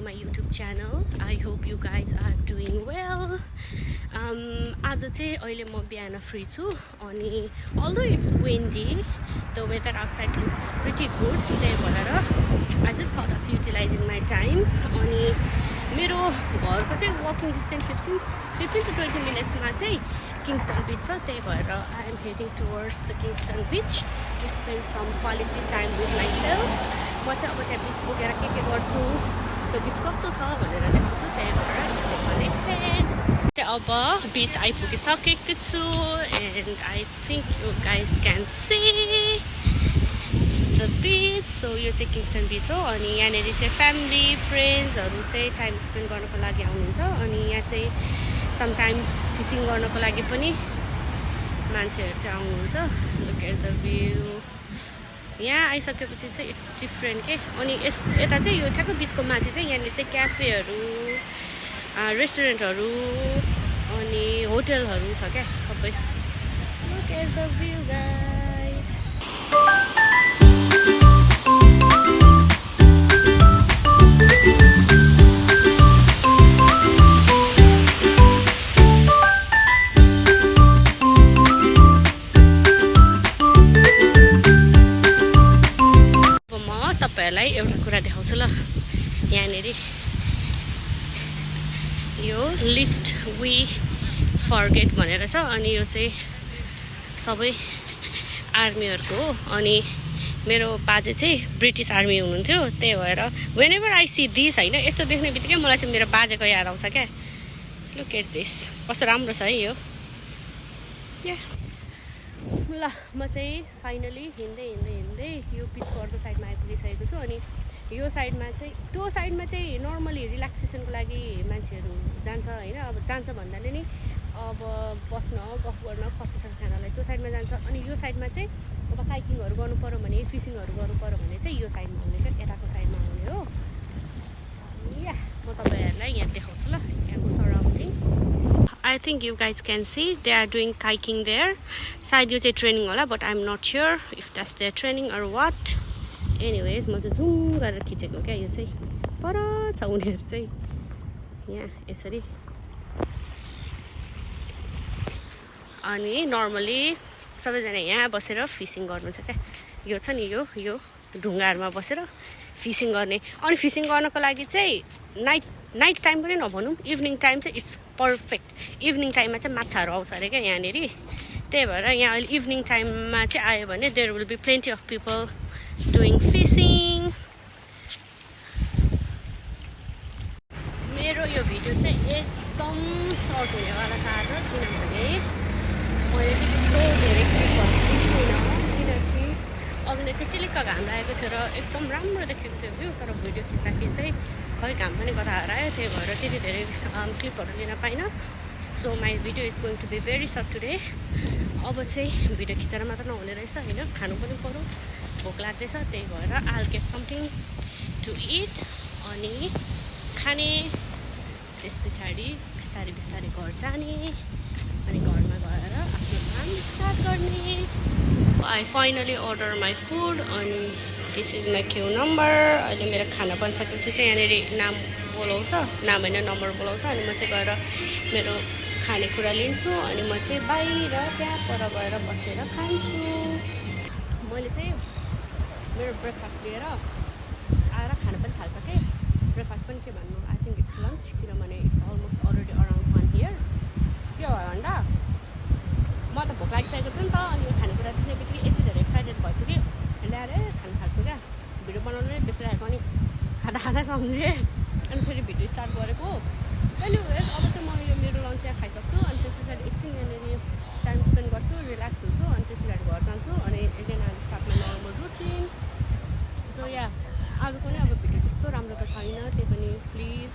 my YouTube channel. I hope you guys are doing well. आज चाहिँ अहिले म बिहान फ्री छु अनि although it's windy, the weather outside looks pretty good. त्यही भएर I just thought of utilizing my time. अनि मेरो घरको चाहिँ walking distance 15 to 20 minutes मा चाहिँ Kingston Beach छ. त्यही भएर I am heading towards the Kingston Beach to spend some quality time with myself. म चाहिँ अब त्यहाँ बिच पुगेर के गर्छु, त्यो बिच कस्तो छ भनेर देखाउँछु. त्यही भएर stay connected. अब बिच आइपुगिसकेको छु and I think you guys can see the beach. So यो चाहिँ किङ्स्टन बिच हो अनि यहाँनिर चाहिँ फ्यामिली फ्रेन्ड्सहरू चाहिँ टाइम स्पेन्ड गर्नको लागि आउनुहुन्छ. अनि यहाँ चाहिँ समटाइम्स फिसिङ गर्नको लागि पनि मान्छेहरू चाहिँ आउनुहुन्छ. Look at the view. यहाँ आइसकेपछि चाहिँ इट्स डिफ्रेन्ट के. अनि यता चाहिँ यो ठ्याक्क बिचको माथि चाहिँ यहाँनिर चाहिँ क्याफेहरू, रेस्टुरेन्टहरू अनि होटलहरू छ क्या सबै. Look at the view guys. तपाईहरुलाई एउटा कुरा देखाउँछु ल. यहाँनिर यो लिस्ट वी फर्गेट भनेर छ अनि यो चाहिँ सबै आर्मीहरूको हो. अनि मेरो बाजे चाहिँ ब्रिटिस आर्मी हुनुहुन्थ्यो. त्यही भएर when ever I see this होइन, यस्तो देख्ने बित्तिकै मलाई चाहिँ मेरो बाजेको याद आउँछ क्या. लुक एट दिस, कस्तो राम्रो छ है यो. ल म चाहिँ फाइनली हिँड्दै यो बिचको अर्को साइडमा आइपुगिसकेको छु. अनि यो साइडमा चाहिँ त्यो साइडमा चाहिँ नर्मली रिल्याक्सेसनको लागि मान्छेहरू जान्छ होइन. अब जान्छ भन्नाले नि अब बस्न, गफ गर्न, कफी खानालाई त्यो साइडमा जान्छ. अनि यो साइडमा चाहिँ अब काइकिङहरू गर्नु पऱ्यो भने, फिसिङहरू गर्नु पऱ्यो भने चाहिँ यो साइडमा आउने क्या, यताको साइडमा आउने हो. या म तपाईँहरूलाई यहाँ देखाउँछु ल यहाँको surrounding. I think you guys can see they are doing kayaking there. सायद यो चाहिँ ट्रेनिङ होला, but I am not sure if that's their training or what. Anyways म चाहिँ जुम गरेर खिचेको क्या. यो चाहिँ पर छ उनीहरू चाहिँ यहाँ यसरी. अनि नर्मली सबैजना यहाँ बसेर फिसिङ गर्नुहुन्छ क्या. यो छ नि यो ढुङ्गाहरूमा बसेर फिसिङ गर्ने. अनि फिसिङ गर्नको लागि चाहिँ नाइट टाइम पनि नभनौँ, इभिनिङ टाइम चाहिँ इट्स पर्फेक्ट. इभिनिङ टाइममा चाहिँ माछाहरू आउँछ अरे क्या यहाँनिर. त्यही भएर यहाँ अहिले इभिनिङ टाइममा चाहिँ आयो भने there will be plenty of people doing fishing. मेरो यो भिडियो चाहिँ एकदम सर्ट हुनेवाला छ आज, किनभने मैले त्यस्तो धेरै क्लिपहरू छुइनँ. किनकि अघि चाहिँ टिलिक्क घाम लागेको थियो र एकदम राम्रो देखेको थियो भ्यू. तर भिडियो खिच्दाखेरि चाहिँ खै घाम पनि कता हरायो. त्यही भएर त्यति धेरै क्लिपहरू लिन पाइनँ. So my video is going to be very short today. अब चाहिँ भिडियो खिचेर मात्र नहुने रहेछ होइन, खानु पनि पऱ्यो, भोक लाग्दैछ. त्यही भएर आल गेट समथिङ टु इट अनि खाने. त्यस पछाडि बिस्तारै घर जाने अनि घरमा गएर आफ्नो काम स्टार्ट गर्ने. I finally order my food अनि this is my queue number. अहिले मेरो खाना बनिसकेपछि चाहिँ यहाँनिर नाम बोलाउँछ, नाम होइन नम्बर बोलाउँछ. अनि म चाहिँ गएर मेरो खानेकुरा लिन्छु अनि म चाहिँ बाहिर त्यहाँ पर गएर बसेर खान्छु. मैले चाहिँ मेरो ब्रेकफास्ट लिएर आएर खाना पनि थाल्छ ब्रेकफास्ट पनि के भन्नु, आई थिङ्क इट्स लन्च, किनभने it's almost already around 1 here. के भयो भन्दा म त भोक लागिसकेको थियो नि त. अनि यो खानेकुरा देख्ने बित्तिकै यति धेरै एक्साइटेड भएछु कि ल्याएर खानु थाल्छु क्या. भिडियो बनाउनु नै बिर्सिरहेको अनि खाँदा सम्झेँ अनि फेरि भिडियो स्टार्ट गरेको. एनिवेज अब चाहिँ म यो मेरो लन्च यहाँ खाइसक्छु. अनि त्यस पछाडि एकछिन यहाँनिर टाइम स्पेन्ड गर्छु, रिल्याक्स हुन्छु. अनि त्यस पछाडि घर जान्छु अनि again I start my normal routine. So yeah आजको नै अब भिडियो त्यस्तो राम्रो त छैन, त्यही पनि प्लिज